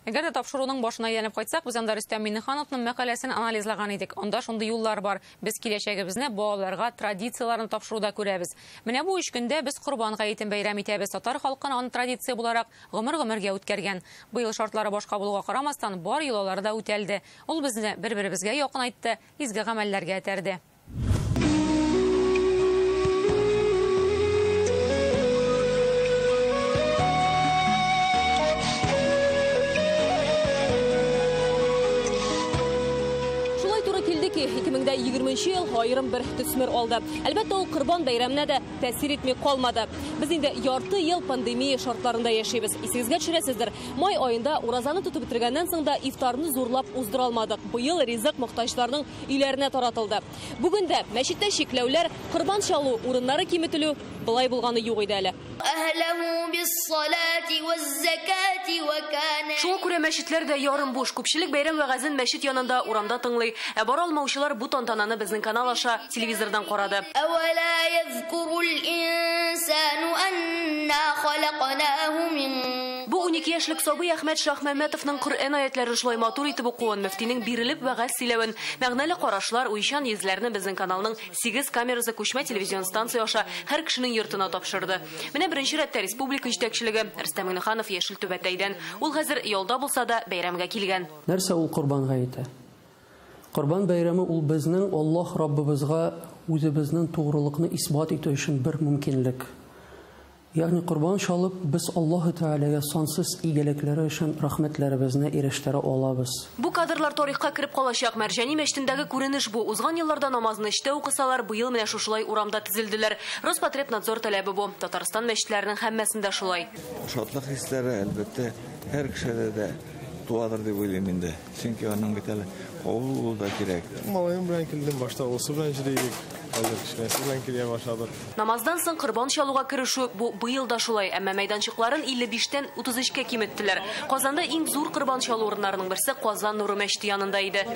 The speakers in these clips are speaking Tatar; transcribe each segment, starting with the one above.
Әгәр дә тапшыруның башына әйләнеп кайтсак, без анда Рөстәм Миңнехановның мәкаләсен анализлаган идек. Анда шундый юллар бар. Без киләчәгебезне балаларга традицияләрне тапшыруда күрәбез. Менә бу 3 көндә без Корбан гаетен бәйрәм итәбез. Татар халкын аны традиция буларак гомер-гомергә үткәргән. Быел шартлары башка булуга карамастан, бар йолалары да үтәлде. Ул безне бер-беребезгә якынайтты, изге гамәлләргә этәрде. Шулай туры килде ки, 2020 ел аерым бер төсмер алды. Әлбәттә, ул Корбан бәйрәменә дә тәэсир итми калмады. Без инде ярты ел пандемия шартларында яшибез. Исегезгә төшерәсездер, май аенда уразаны тотып бетергәннән соң да ифтарны зурлап уздыра алмадык. Быел ризык мохтаҗларның өйләренә таратылды. Бүген дә мәчеттә чикләүләр, корбан чалу урыннары киметелү былай булганы юк иде әле. Шуңа күрә мәчетләр дә ярым буш. Күпчелек бәйрәм вәгазен мәчет янында, урамда тыңлый. Ә бара алмаучылар бу тантананы безнең канал аша телевизордан карады. Бу 12 яшьлек сабый Әхмәт Шахмәмәтовның Коръән аятларын шулай матур итеп укуын, мөфтинең бирелеп вәгазь сөйләвен, мәгънәле карашлар, уйчан йөзләрне безнең каналның 8 камерасы күчмә телевизион станция аша һәр кешенең йортына тапшырды. Менә беренче рәттә республика җитәкчелеге Рөстәм Миңнеханов яшел түбәтәйдән. Ул хәзер ялда булса да бәйрәмгә килгән. Нәрсә ул Корбан гаете? Корбан бәйрәме ул безнең Аллаһ Раббыбызга үзебезнең тугрылыкны исбат итү өчен бер мөмкинлек. Ягъни корбан чалып, без Аллаһ Тәгаләгә сансыз игелекләре өчен рәхмәтләребезне ирештерә алабыз. Бу кадрлар тарихка кереп калачак. Мәрҗани мәчетендәге күренеш бу. Узган елларда намазны эчтә укысалар, быел менә шушылай урамда тезелделәр. Роспотребнадзор таләбе бу. Татарстан мәчетләренең һәммәсендә шулай. Шатлык хисләре әлбәттә һәр кешедә дә туадыр дип уйлыйм инде. Чөнки аның бит әле кабул булу да кирәк. Малаем белән килдем, башта улысы белән йөри идек. Хәзер кечкенәсе белән килә башладык. Намаздан соң корбан чалуга керешү бу быел да шулай, әмма мәйданчыкларын 55-тән 33-кә киметтеләр. Казанда иң зур корбан чалу урыннарының берсе Казан Нуры мәчете янында иде.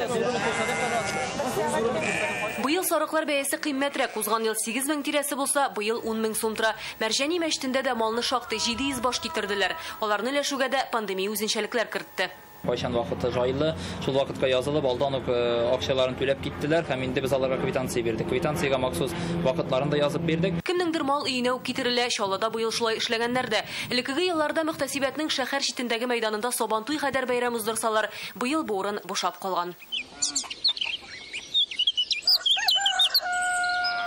Быел сарыклар бәясе кыйммәтрәк. Узган ел 8000 тирәсе булса, быел 10000 сум тора. Мәрҗани мәчетендә дә малны шактый 700 баш китерделәр. Аларны өләшүгә дә пандемия үзенчәлекләр кертте. Кайчан вакыты жайлы, шул вакытка язылып, алдан ук акчаларын түләп киттеләр һәм инде без аларга квитанция бирдек. Квитанциягә махсус вакытларын да язып бирдек. Кемнеңдер мал өенә үк китерелә, Чаллыда быел шулай эшләгәннәр дә. Элеккеге елларда мөхтәсибәтнең шәһәр читендәге мәйданында Сабантуй хәдәр бәйрәм уздырсалар, быел бу урын бушап калган.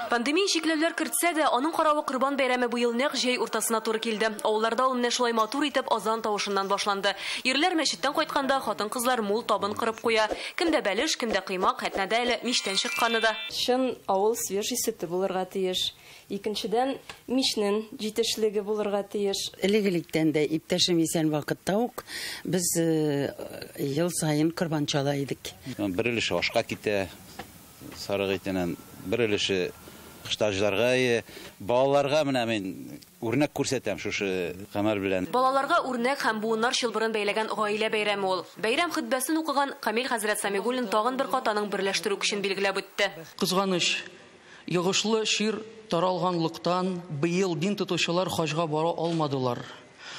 Пандемия чикләүләр кертсә дә, аның каравы Корбан бәйрәме быел нәкъ җәй уртасына туры килде. Авылларда ул менә шулай матур итеп азан тавышыннан башланды. Ирләр мәчеттән кайтканда хатын-кызлар мул табын кырып куя. Кемдә бәлеш, кемдә кыймак, хәтнәдә әле мичтән чыкканы да. Чын авыл свежий сөте булырга тиеш. Икенчедән, мичнең җитешлеге булырга тиеш. Элек-электән дә иптәшем исән вакытта ук без ел саен корбан чала идек. Бер өлеше ашка китә, сарык итеннән, бер өлеше мохтаҗларга, балаларга менә мин үрнәк күрсәтәм шушы гамәл белән. Балаларга үрнәк һәм буыннар чылбырын бәйләгән гаилә бәйрәме ул. Бәйрәм хөтбәсен укыган Камил хәзрәт Самигуллин тагын бер кат аның берләштерү көчен билгеләп үтте. Кызганыч, йогышлы чир таралганлыктан быел дин тотучылар хаҗга бара алмадылар.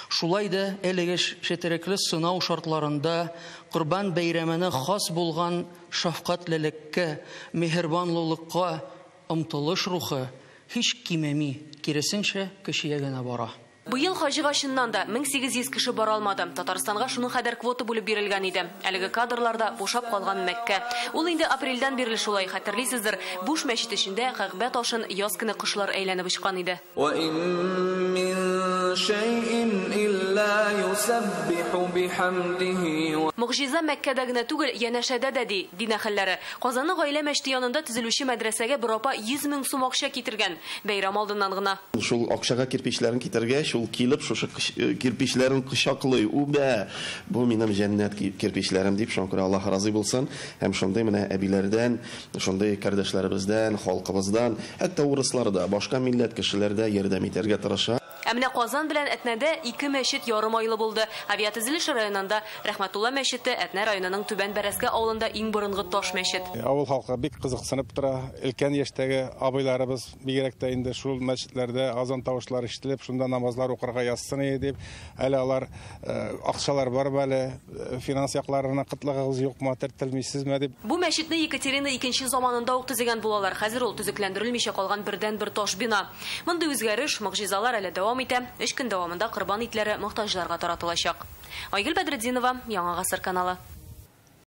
Шулай да әлеге четерекле сынау шартларында Корбан бәйрәменә хас булган шәфкатьлелеккә, миһербанлылыкка омтылыш рухы һич кимеми, киресенчә көчәя генә бара. Быел хаҗига чыннан да 1800 кеше бара алмады. Татарстанга шуның кадәр квота бүлеп бирелгән иде. Әлеге кадрларда бушап калган Мәккә. Ул инде апрельдән бирле шулай, хәтерлисездер. Буш мәчет эчендә Кәгъбә ташын яз көне кошлар әйләнеп очкан иде. Могҗиза Мәккәдә генә түгел, янәшәдә дә ди дин әһелләре. Казанның гаилә мәчете янында төзелүче мәдрәсәгә бер апа 100 мең сум акча китергән. Бәйрәм алдыннан гына. Шул акчага кирпичләрен китергәч, ул килеп шушы кирпичләрен кочаклый, үбә. Бу минем җәннәт кирпичләрем дип, шуңа күрә Аллаһ разый булсын. Һәм шундый менә әбиләрдән, шундый кардәшләребездән, халкыбыздан, хәтта урыслар да, башка милләт кешеләр дә ярдәм итәргә тырыша. Ә менә Казан белән Әтнәдә ике мәчет ярымайлы булды. Авиатөзелеш районында Рәхмәтулла мәчете, Әтнә районының Түбән Бәрәскә авылында иң борынгы таш мәчет. Авыл халкы бик кызыксынып тора. Өлкән яшьтәге абыйларыбыз бигрәк тә инде шул мәчетләрдә азан тавышлары ишетелеп, шунда намазлар укырга язсын иде дип. Әле алар акчалар бармы әле, финанс якларына кытлыгыгыз юкмы, тертелмисезме дип. Бу мәчетне Екатерина II заманында ук төзегән булалар. Хәзер ул төзекләндерелмичә калган бердәнбер таш бина. Мондый үзгәреш, могҗизалар әле дәвам итә. 3 көн дәвамында корбан итләре мохтаҗларга таратылачак. Айгөл Бәдретдинова, Яңа Гасыр каналы.